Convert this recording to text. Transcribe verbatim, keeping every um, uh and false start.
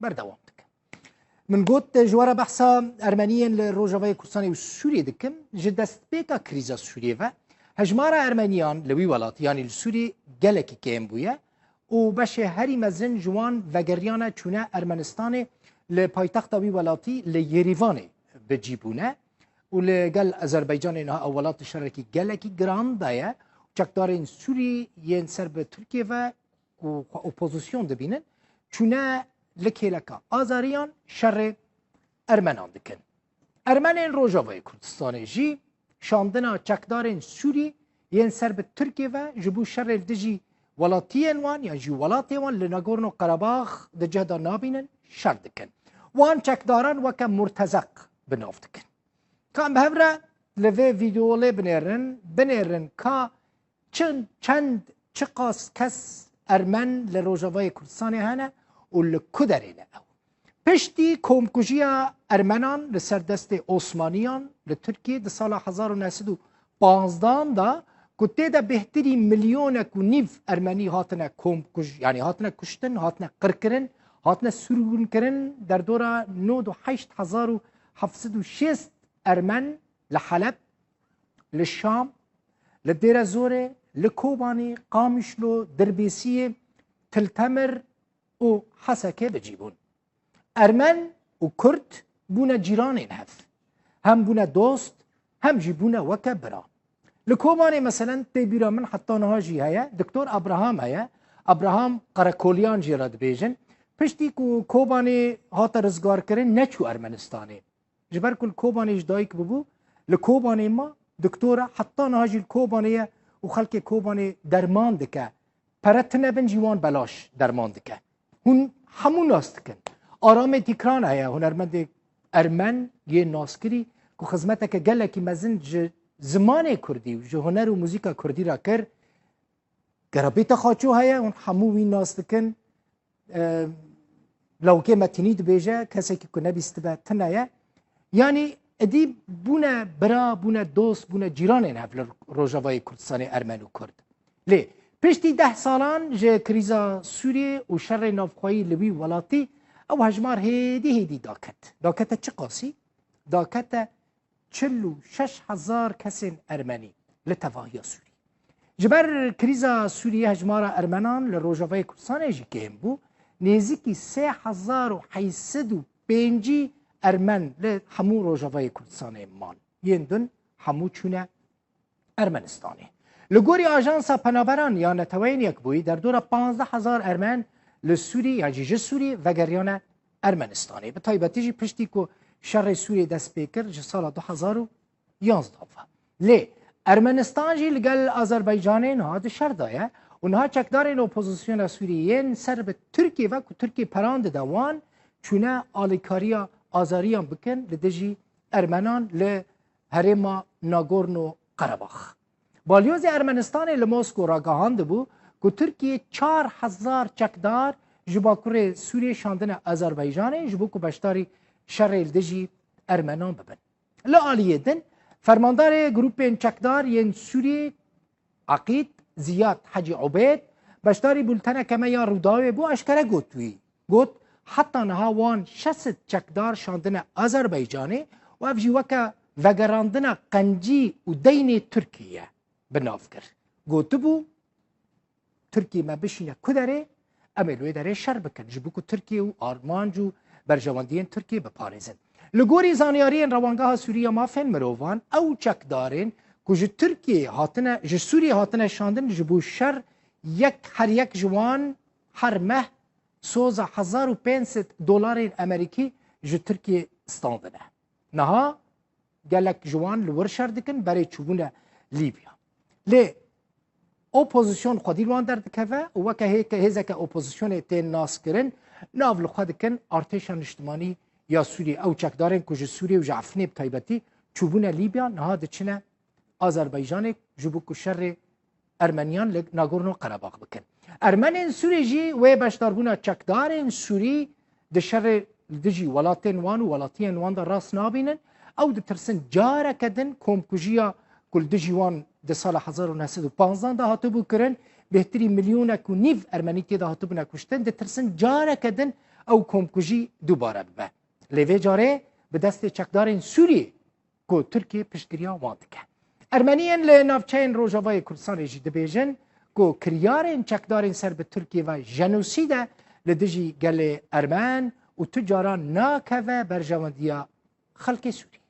Berdewam dikim. Min got, ji we re behsa Ermeniyên li Rojavayê Kurdistanê û Sûriyê dikim. Ji destpêka krîza Sûriyê ve hejmara Ermeniyan li wî welatî, yanî li Sûriyê gelekî kêm bûye û beşê herî mezin ji wan vegeriyane çûne Ermenistanê, li paytexta wî welatî li Yerîvanê bi cî bûne û li gel Azerbaycanê niha ew welat di şerekî gelekî giran de ye. Çekdarên Sûrî yên ser bi Tirkiye ve ku xwe opozîsyon dibînin, çûne li kêleka Azeriyan şerê Ermenan dikin. Ermenên Rojavayê Kurdistanê jî şandina çekdarên Sûrî yên ser bi Tirkiye ve ji bo şerê li dijî welatiyên wan yan jî welatê wan li Nagorno Qerebax di cih de nabînin, şer dikin. Wan çekdaran weke murtezeq bi nav dikin. Ka em bi hev re li vê vîdeo lê binêrin, binêrin ka çi, çend, çiqas kes Ermen li Rojavayê Kurdistanê hene û li ku derê ne ew. Piştî komkujiya Ermenan li ser destê Osmaniyan li Tirkiyê di sala hezar û neh sed û panzdehan de, ku tê de bêhtirî milyonek û nîv Ermenî hatine komkuj-, yanî hatine kuştin, hatine qirkirin, hatine sürgünkirin, derdora nod û heşt hezar û heft sed û şêst Ermen li Heleb, li Şam, li Dêrezorê, li Kobanê, Qamişlo, Dirbêsiyê, Til Temir û Hesekê bi cî bûn. Ermen û Kurd bûne cîranên hev. Hem bûne dost, hem jî bûne weke bira. Li Kobanê meselen tê bîra min heta niha jî heye, Doktor Abraham heye. Abraham Qerekolyan jê re dibêjin. Piştî ku Kobanê hate rizgarkirin, neçû Ermenistanê. Ji ber ku li Kobanê ji dayik bûbû, li Kobanê ma, doktor e, heta niha jî li Kobanê ye û xelkê Kobanê derman dike. Pere tune bin jî wan belaş derman dike. Hûn hemû nas dikin. Aramê Tîkran heye, hunermendê Ermen yê naskirî ku xizmeteke gelekî mezin ji zimanê kurdî û ji huner û muzîka kurdî re kir. Gerabîta Xaço heye, hûn hemû wî nas dikin. E, Lawikê Metînî dibêje, kesekî ku nebîstibe tune ye. Yanî êdî bûne bira, bûne dost, bûne cîranên hev li Rojavayê Kurdistanê Ermen û Kurd. Lê piştî deh salan ji krîza Sûriyê û şerê navxweyî li wî welatî, ew hejmar hêdî hêdî daket. Dakete çi qasî? Dakete çil û şeş hezar kesên Ermenî li tevahiya Sûrî. Ji ber krîza Sûriyê hejmara Ermenan li Rojavayê Kurdistanê jî kêm bû. Nêzîkî sê hezar û heyt sed û pêncî Ermen li hemû Rojavayê Kurdistanê man. Yên din hemû çûne Ermenistanê. Li gorî Ajansa Penaberan ya Neteweyên Yekbûyî, derdora panzdeh hezar Ermen li Sûrî yan jî ji Sûrî vegeriyane Ermenistanê. Bi taybetî jî piştî ku şerê Sûriyê dest pê kir ji sala du hezar û yanzdeh ve. Lê Ermenistan jî li gel Azerbaycanê niha di şer de ye û niha çekdarên opozisyona Sûriyê yên ser bi Tirkiyê ve ku Tirkiye peran dide wan, çûne alîkariya Azeriyan bikin li dijî Ermenan li herêma Nagorno Qerebax. Balyozê Ermenistanê li Mosko ragihandibû ku Tirkiye çar hezar çekdar ji Bakurê Sûriyê şandine Azerbaycanê ji bo ku beşdarî şerê li dijî Ermenan bibin. Li aliyê din, fermandarê grûpên çekdar yên Sûriyê Eqîd Ziyad Hecî Ubêd, beşdarî bulteneke me ya Rûdawê bû, eşkere got wî. Got, heta niha wan şeş sed çekdar şandine Azerbaycanê û ev jî weke vegerandina qencî û deynê Tirkiyê ye bi nav kir. Gotibû, Tirkiyê me bişîne ku derê, em ê li wê derê şer bikin, ji bo ku Tirkiye û armanc û berjewendiyên Tirkiyê biparêzin. Li gorî zanyariyên Rewangeha Sûrî ya Mafên Mirovan, ew çekdarên ku ji Tirkiyê hatine, ji Sûriyê hatine şandin, ji bo şer, yek, her yek ji wan her meh soza hezar û pênc sed dolarên Amerîkî ji Tirkiyê standine. Niha gelek ji wan li wir şer dikin, berê çûbûne Lîbya. Lê opozîsyon xwedî li wan derdikeve û weke hê-, hêzeke opozîsyonê tên naskirin, nav li xwe dikin artêşa niştimanî ya Sûriyê. Ew çekdarên ku ji Sûriyê û ji Efrînê bi taybetî çûbûne Lîbya, niha diçine Azerbaycanê ji bo ku şerê Ermeniyan li Nagorno Qerebax bikin. Ermenên Sûrî jî wê beşdarbûna çekdarên Sûrî di şerê li dijî welatên wan û welatiyên wan de rast nabînin. Ew ditirsin careke din komkujiya ku li dijî wan di sala hezar û neh sed û panzdehan de hatibû kirin, bêhtirî milyonek û nîv Ermenî tê de hatibûne kuştin, ditirsin careke din ew komkujî dubare bibe. Lê vê carê bi destê çekdarên Sûriyê ku Tirkiye piştgiriya wan dike. Ermeniyên li navçeyên Rojavayê Kurdistanê jî dibêjin ku kiryarên çekdarên ser bi Tirkiye ve jenosîd e li dijî gelê Ermen û tu caran nakeve berjewendiya xelkê Sûriyê.